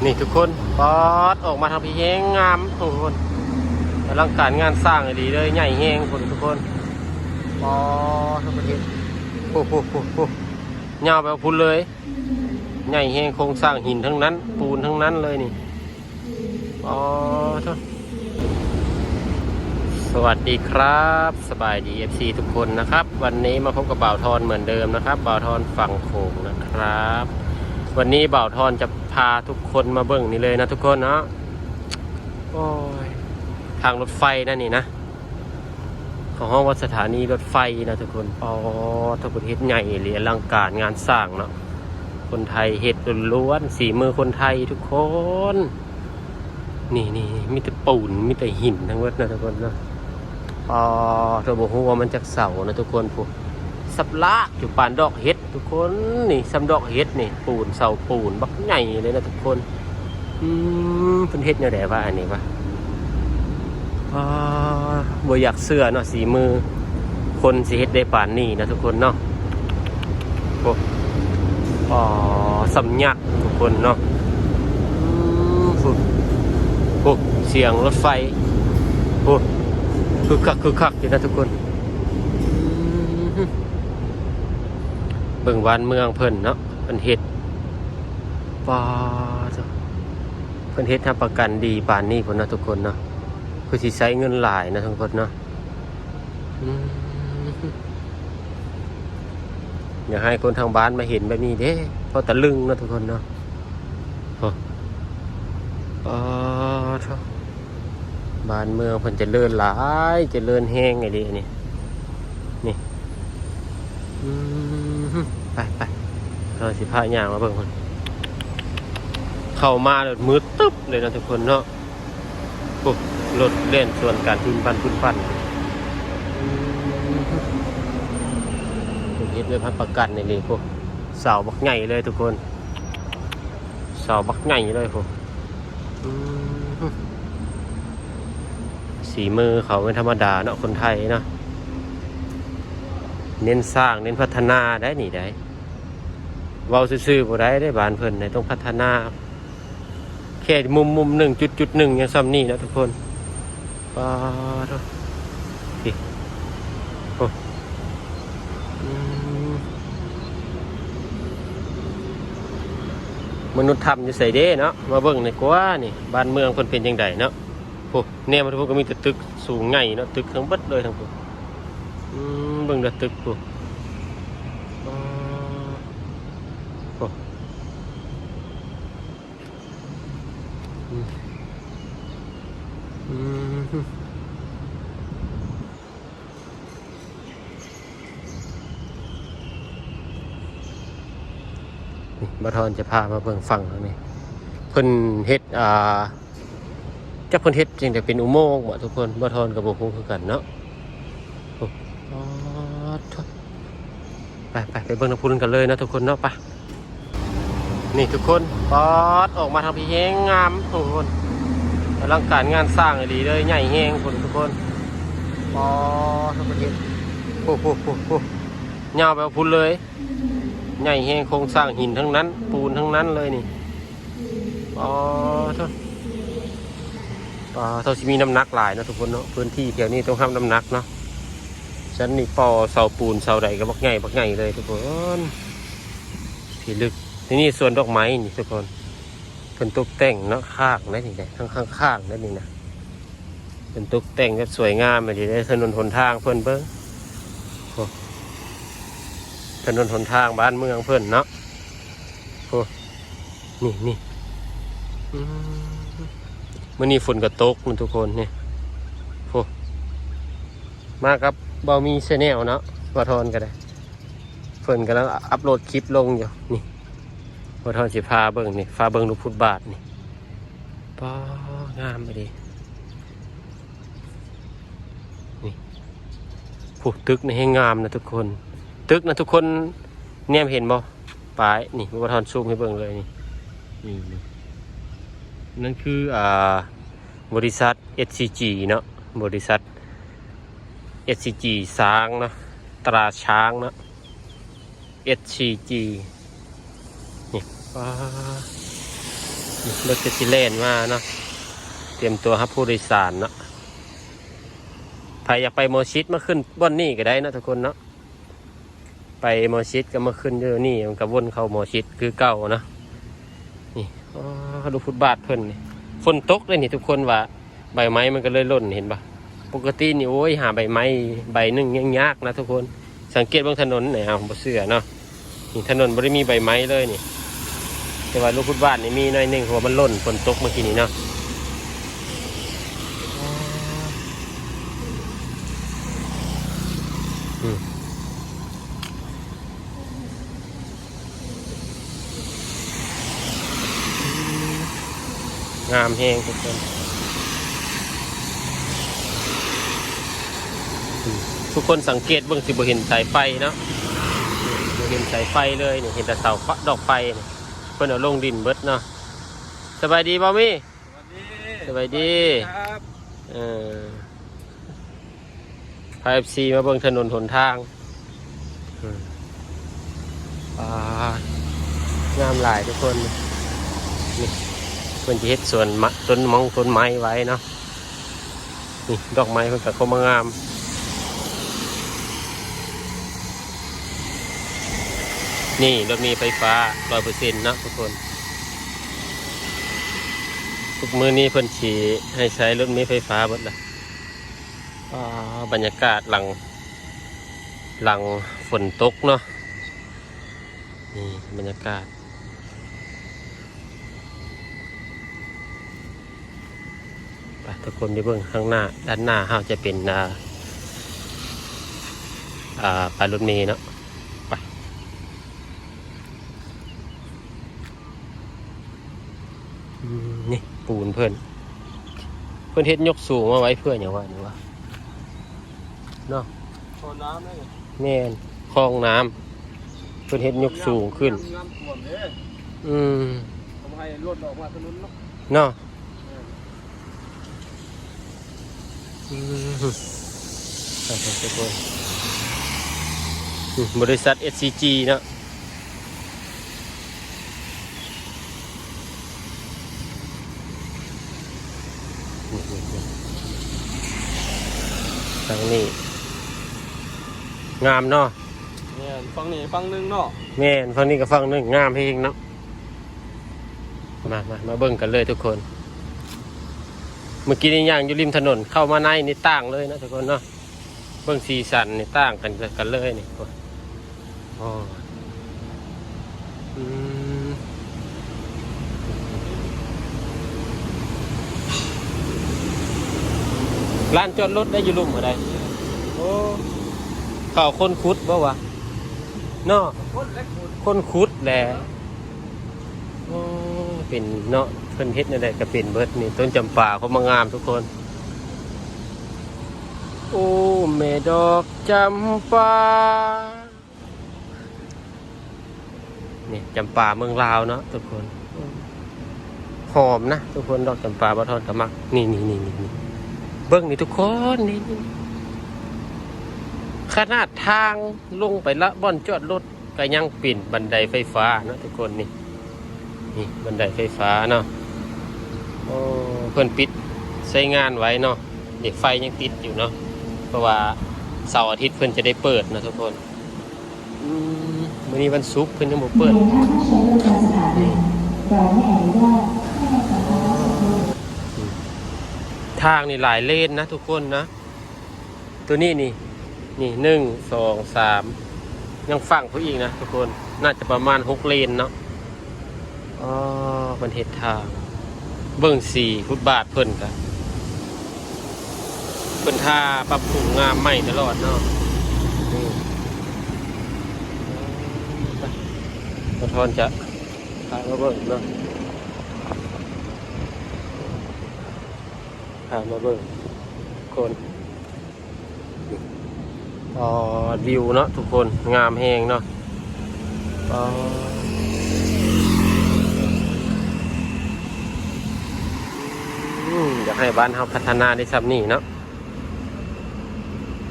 ນີ້ທຸກຄົນ ປາດ ອອກມາທາງພີ້ແຮງງາມທຸກຄົນ ອະລັງການງານສ້າງອີ່ຫຼີເລີຍ ໃຫຍ່ແຮງພຸ້ນທຸກຄົນ ປາດ ທັງປະເທດ ໂອ້ໂຫ ຍາວໄປພຸ້ນເລີຍ ໃຫຍ່ແຮງ ໂຄງສ້າງຫີນທັງນັ້ນ ປູນທັງນັ້ນເລີຍນີ້ ອໍ ໂທ້. สวัสดีครับ สบายดี เอฟซี ทุกคนนะครับ วันนี้มาพบกับบ่าวทอนเหมือนเดิมนะครับ บ่าวทอนฝั่งโขงนะครับ วันนี้บ่าวทอนจะพาทุกคนมาเบิ่งนี่เลยนะทุกคนเนาะ โอ้ย ทางรถไฟนั่นนี่นะ เขาฮ้องว่าสถานีรถไฟนะทุกคน อ๋อ ถ้าเพิ่นเฮ็ดใหญ่อีหลี อลังการงานสร้างเนาะ คนไทยเฮ็ดล้วนๆ ฝีมือคนไทยทุกคน นี่ๆ มีแต่ปูน มีแต่หินทั้งหมดนะทุกคนเนาะ อ๋อ ถ้าบ่ฮู้ว่ามันจักเสานะทุกคน พุ้น สับลากอยู่ปานดอกเห็ด ทุกคน นี่ส่ำดอกเห็ดนี่ ปูน เสาปูนบักใหญ่เลยนะทุกคน อืม เพิ่นเฮ็ดแนวใดวะอันนี้วะ อ่า บ่อยากเชื่อเนาะ ฝีมือคนสิเฮ็ดได้ปานนี้นะทุกคนเนาะ โอ้ อ๋อ ส่ำยักษ์ทุกคนเนาะ อืม พุ้น พุ้น เสียงรถไฟ พุ้น คึกคัก คึกคักอยู่นะทุกคน อืม เบิ่งบ้านเมืองเพิ่นเนาะ เพิ่นเฮ็ด ป๊าด เพิ่นเฮ็ดรับประกันดีปานนี้พุ้นเนาะทุกคนเนาะ คือสิใช้เงินหลายนะทุกคนเนาะ อืม อยากให้คนทางบ้านมาเห็นแบบนี้เด้ พอตะลึงเนาะทุกคนเนาะ โอ้ อ๋อ โท้ บ้านเมืองเพิ่นเจริญหลาย เจริญแฮงอีหลีนี่ นี่ อืม ไป ไป เราสิพาย่างมาเบิ่งพุ้น เข้ามาแล้วมืดตึ๊บเลยเนาะทุกคนเนาะ โอ้ รถแล่นสวนกัน ฟึ่นฟั่น ฟึ่นฟั่น อืม เฮ็ดไว้รับประกันนี่เลย โอ้ เสาบักใหญ่เลยทุกคน เสาบักใหญ่เลยพุ้น อืม ฝีมือเขาไม่ธรรมดาเนาะ คนไทยเนาะ เน้นสร้าง เน้นพัฒนาได้นี่ได้ เว้าซื่อๆ บ่ได้เด้ บ้านเพิ่นได้ ต้องพัฒนา แค่มุมๆ หนึ่งจุดๆ หนึ่งยังส่ำนี้เนาะทุกคน ป๊าดโท้ นี่ โอ้ อืม มนุษย์ถ้ำอยู่ไสเด้เนาะ มาเบิ่งหน่อยกว่านี่ บ้านเมืองเพิ่นเป็นจั่งใดเนาะ โอ้ แนมมาทุกคนก็มีแต่ตึกสูงใหญ่เนาะ ตึกทั้งเบิดเลยทั้งพุ้น อืม เบิ่งเด้อตึกพุ้น ป๊าดโท้ อืม อืม นี่ บ่าวทอนจะพามาเบิ่งฝั่งทางนี้ เพิ่นเฮ็ด อ่า จักเพิ่นเฮ็ดจั่งใด๋ เป็นอุโมงค์บ่ทุกคน บ่าวทอนก็บ่ฮู้คือกันเนาะ โอ้ ป๊าดโท้ ไป ไป ไปเบิ่งทางพุ้นกันเลยเนาะทุกคนเนาะ ไป นี่ทุกคน ป๊าด ออกมาทางพี้แฮงงามทุกคน อลังการงานสร้างอีหลีเลย ใหญ่แฮงพุ้นทุกคน ป๊าด ทั้งประเทศ โอ้โห โอ้โห ยาวไปพุ้นเลย ใหญ่แฮง โครงสร้างหินทั้งนั้น ปูนทั้งนั้นเลยนี่ ป๊าดโท้ ปาดโท้ สิมีน้ำหนักหลายเนาะทุกคนเนาะ พื้นที่แถวนี้ต้องรับน้ำหนักเนาะ ฉันนี่ปอเสาปูนเสาใด๋ก็บักใหญ่บักใหญ่เลยทุกคน พิลึก นี่ นี่สวนดอกไม้นี่ทุกคน เพิ่นตกแต่งเนาะ ข้างได้นี่แหละ ข้างๆ ได้นี่นะ เพิ่นตกแต่งแบบสวยงามอีหลีเด้ ถนนหนทางเพิ่นเบิ่ง โอ้ ถนนหนทางบ้านเมืองเพิ่นเนาะ โอ้ นี่ นี่ อืม มื้อนี้ฝนก็ตกนะทุกคน นี่ โอ้ มากับบ่าวมีแชนแนลเนาะ บ่าวทอนก็ได้ เพิ่นกำลังอัปโหลดคลิปลงอยู่ นี่ บ่าวทอนสิพาเบิ่งนี่ พาเบิ่งดูฟุตบาทนี่ ป๊าด งามอีหลี นี่ โอ้ ตึกนี่แฮงงามนะทุกคน ตึกนะทุกคน แนมเห็นบ่ ป้ายนี่ บ่าวทอนซูมให้เบิ่งเลยนี่ นี่ นี่ นั่นคือ อ่า บริษัท เอสซีจี เนาะ บริษัท เอสซีจี ช้างเนาะ ตราช้างเนาะ เอสซีจี นี่ ป๊าด ລົດກໍຊິແລ່ນມາເນາະ ຕຽມຕົວຮັບຜູ້ໂດຍສານເນາະ. ໃຜຢາກໄປໝໍຊິດມາຂຶ້ນບ່ອນນີ້ກໍໄດ້ເນາະທຸກຄົນເນາະ. ໄປໝໍຊິດກໍມາຂຶ້ນຢູ່ນີ້ ມັນກໍວົນເຂົ້າໝໍຊິດຄືເກົ່າເນາະ. ນີ້ ອໍ ດູຟຸດບາດເພິ່ນນີ້ ຝົນຕົກເດ້ນີ້ທຸກຄົນ ວ່າໃບໄມ້ມັນກໍເລີຍຫຼົ່ນ ເຫັນບໍ່? ປົກກະຕິນີ້ ໂອ້ຍ ຫາໃບໄມ້ໃບໜຶ່ງຍັງຍາກນະທຸກຄົນ. ສັງເກດເບິ່ງຖະໜົນນີ້ ເອົາ ບໍ່ເຊື່ອເນາະ. ນີ້ຖະໜົນບໍ່ໄດ້ມີໃບໄມ້ເລີຍນີ້ ແຕ່ວ່າລູກຟຸດບາດນີ້ມີໜ້ອຍໜຶ່ງ ເພາະວ່າມັນຫຼົ່ນ ຝົນຕົກເມື່ອກີ້ນີ້ເນາະ. ອືມ ງາມແຮງທຸກຄົນ. ອືມ ທຸກຄົນສັງເກດເບິ່ງ ຊິບໍ່ເຫັນສາຍໄຟເນາະ. ນີ້ ບໍ່ເຫັນສາຍໄຟເລີຍນີ້ ເຫັນແຕ່ເສົາ ດອກໄຟນີ້ ເພິ່ນເອົາລົງດິນເບິດເນາະ. ສະບາຍດີບໍ່ມີ? ສະບາຍດີ ສະບາຍດີ ສະບາຍດີຄັບ. ເອີ ພາ ເອັຟຊີ ມາເບິ່ງຖະໜົນຫົນທາງ. ອືມ ອ່າ ງາມຫຼາຍທຸກຄົນ. ນີ້ ເພິ່ນຈະເຮັດສວນ ມະ ຕົ້ນມົງຕົ້ນໄມ້ໄວ້ເນາະ. ນີ້ ດອກໄມ້ເພິ່ນກໍເຂົ້າມາງາມ. ນີ້ ລົດເມໄຟຟ້າ ຮ້ອຍເປີເຊັນເນາະທຸກຄົນ. ທຸກມື້ນີ້ເພິ່ນຊິໃຫ້ໃຊ້ລົດເມໄຟຟ້າເບິດລະ. ອ່າ ບັນຍາກາດຫຼັງ ຫຼັງຝົນຕົກເນາະ. ນີ້ບັນຍາກາດ. ໄປ ທຸກຄົນໄປເບິ່ງຂ້າງໜ້າ ດ້ານໜ້າເຮົາຈະເປັນ ອ່າ ອ່າ ປ້າຍລົດເມເນາະ. ໄປ ອືມ ນີ້ປູນເພິ່ນ ເພິ່ນເຮັດຍົກສູງມາໄວ້ເພື່ອຫຍັງວະນີ້ວະ ເນາະ? ຄອງນ້ຳເດ້. ແມ່ນ ຄອງນ້ຳ ເພິ່ນເຮັດຍົກສູງຂຶ້ນ. ນ້ຳ ນ້ຳຖ້ວມເດ້. ອືມ ເອົາໃຫ້ລົດອອກມາຖະໜົນເນາະ. ເນາະ. ແມ່ນ. ອືມ ໄປເຖາະທຸກຄົນ. ອືມ ບໍລິສັດ ເອັສຊີຈີ ເນາະ. ທາງນີ້ງາມເນາະ. ແມ່ນ ຝັ່ງນີ້ຝັ່ງໜຶ່ງເນາະ. ແມ່ນ ຝັ່ງນີ້ກັບຝັ່ງໜຶ່ງ ງາມແຮງເນາະ. ມາ ມາ ມາເບິ່ງກັນເລີຍທຸກຄົນ. ເມື່ອກີ້ນີ້ຍ່າງຢູ່ລິມຖະໜົນ ເຂົ້າມາໃນນີ້ຕ່າງເລີຍເນາະທຸກຄົນເນາະ. ເບິ່ງສີສັນນີ້ຕ່າງກັນ ກັນເລີຍນີ້. ໂອ້ ອືມ ລານຈອດລົດໄດ້ຢູ່ລຸ່ມບໍ່ໄດ້. ໂອ້ ເຂົາຄົນຂຸດບໍ່ວະ ເນາະ? ຄົນແລະຂຸດ ຄົນຂຸດແຫຼະ. ໂອ້ ເປັນເນາະ ເພິ່ນເຮັດແນວໃດກໍເປັນເບິດນີ້. ຕົ້ນຈຳປາກໍມາງາມທຸກຄົນ. ໂອ້ ແມ່ດອກຈຳປາ ນີ້ຈຳປາເມືອງລາວເນາະທຸກຄົນ. ຫອມນະທຸກຄົນ ດອກຈຳປາ ບ່າວທອນກໍມັກ. ນີ້ໆໆໆ ເບິ່ງນີ້ທຸກຄົນ ນີ້ ນີ້ ຂະໜາດທາງລົງໄປລະ ບ່ອນຈອດລົດ ກໍຍັງເປັນບັນໄດໄຟຟ້າເນາະທຸກຄົນ. ນີ້ ນີ້ບັນໄດໄຟຟ້າເນາະ. ໂອ້ ເພິ່ນປິດໃຊ້ງານໄວ້ເນາະ. ນີ້ໄຟຍັງຕິດຢູ່ເນາະ ເພາະວ່າເສົາອາທິດເພິ່ນຈະໄດ້ເປີດເນາະທຸກຄົນ. ອືມ ມື້ນີ້ວັນສຸກ ເພິ່ນຍັງບໍ່ເປີດ. ທາງນີ້ຫຼາຍເລນນະທຸກຄົນນະ. ຕົວນີ້ນີ້ ນີ້ ໜຶ່ງ ສອງ ສາມ ຍັງຝັ່ງພຸ້ນອີກນະທຸກຄົນ. ໜ້າຈະປະມານຫົກເລນເນາະ. ອໍ ເພິ່ນເຮັດທາງ ເບິ່ງສີຟຸດບາດເພິ່ນກະ ເພິ່ນທາປັບປຸງງາມໃໝ່ຕະຫຼອດເນາະ. ນີ້ ບ່າວທອນຈະພາມາເບິ່ງເນາະ ພາມາເບິ່ງຄົນ. ອໍ ວິວເນາະທຸກຄົນ ງາມແຮງເນາະ. ອໍ ອືມ ຢາກໃຫ້ບ້ານເຮົາພັດທະນາໄດ້ຊ່ຳນີ້ເນາະ.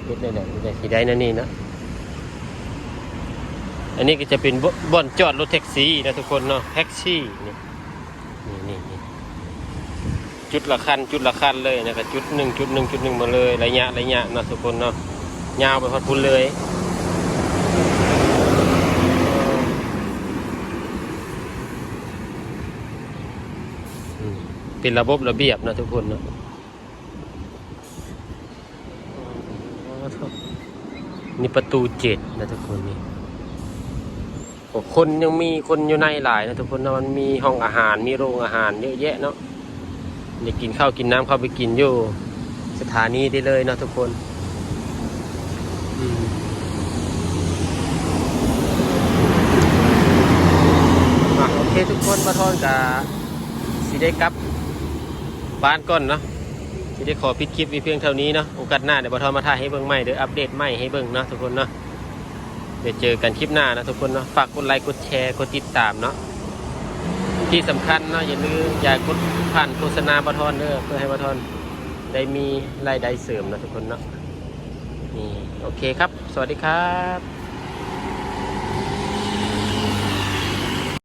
ເຮັດແນວໃດ ມັນຈັ່ງຊິໄດ້ແນວນີ້ເນາະ. ອັນນີ້ກໍຈະເປັນ ບ່ອນ ບ່ອນຈອດລົດແທັກຊີນະທຸກຄົນເນາະ ແທັກຊີນີ້. ນີ້ໆ ຈຸດລະຄັນ ຈຸດລະຄັນເລີຍນະ ກະຈຸດໜຶ່ງ ຈຸດໜຶ່ງ ຈຸດໜຶ່ງມາເລີຍ ໄລຍະ ໄລຍະເນາະທຸກຄົນເນາະ ຍາວໄປຮອດພຸ້ນເລີຍ. ອືມ ເປັນລະບົບລະບຽບເນາະທຸກຄົນເນາະ. ນີ້ປະຕູເຈັດນະທຸກຄົນນີ້. ໂອ້ ຄົນຍັງມີ ຄົນຢູ່ໃນຫຼາຍນະທຸກຄົນເນາະ ມັນມີຫ້ອງອາຫານ ມີໂຮງອາຫານເຍອະແຍະເນາະ ໄດ້ກິນເຂົ້າກິນນ້ຳ ເຂົ້າໄປກິນຢູ່ສະຖານີໄດ້ເລີຍເນາະທຸກຄົນ. ອືມ ອ່ະ ໂອເຄທຸກຄົນ ບ່າວທອນກະຊິໄດ້ກັບບ້ານກ່ອນເນາະ ຊິໄດ້ຂໍປິດຄລິບໄວ້ພຽງເທົ່ານີ້ເນາະ. ໂອກາດໜ້າດຽວບ່າວທອນມາຖ່າຍໃຫ້ເບິ່ງໃໝ່ເດີ ອັບເດດໃໝ່ໃຫ້ເບິ່ງເນາະທຸກຄົນເນາະ. ດຽວເຈີກັນຄລິບໜ້າເນາະທຸກຄົນເນາະ. ຝາກກົດໄລ ກົດແຊ ກົດຕິດຕາມເນາະ. ທີ່ສຳຄັນເນາະ ຢ່າລືມ ຢ່າກົດຜ່ານໂຄສະນາບ່າວທອນເດີ ເພື່ອໃຫ້ບ່າວທອນໄດ້ມີລາຍໄດ້ເສີມເນາະທຸກຄົນເນາະ. ນີ້ ໂອເຄຄັບ ສະຫວັດດີຄັບ.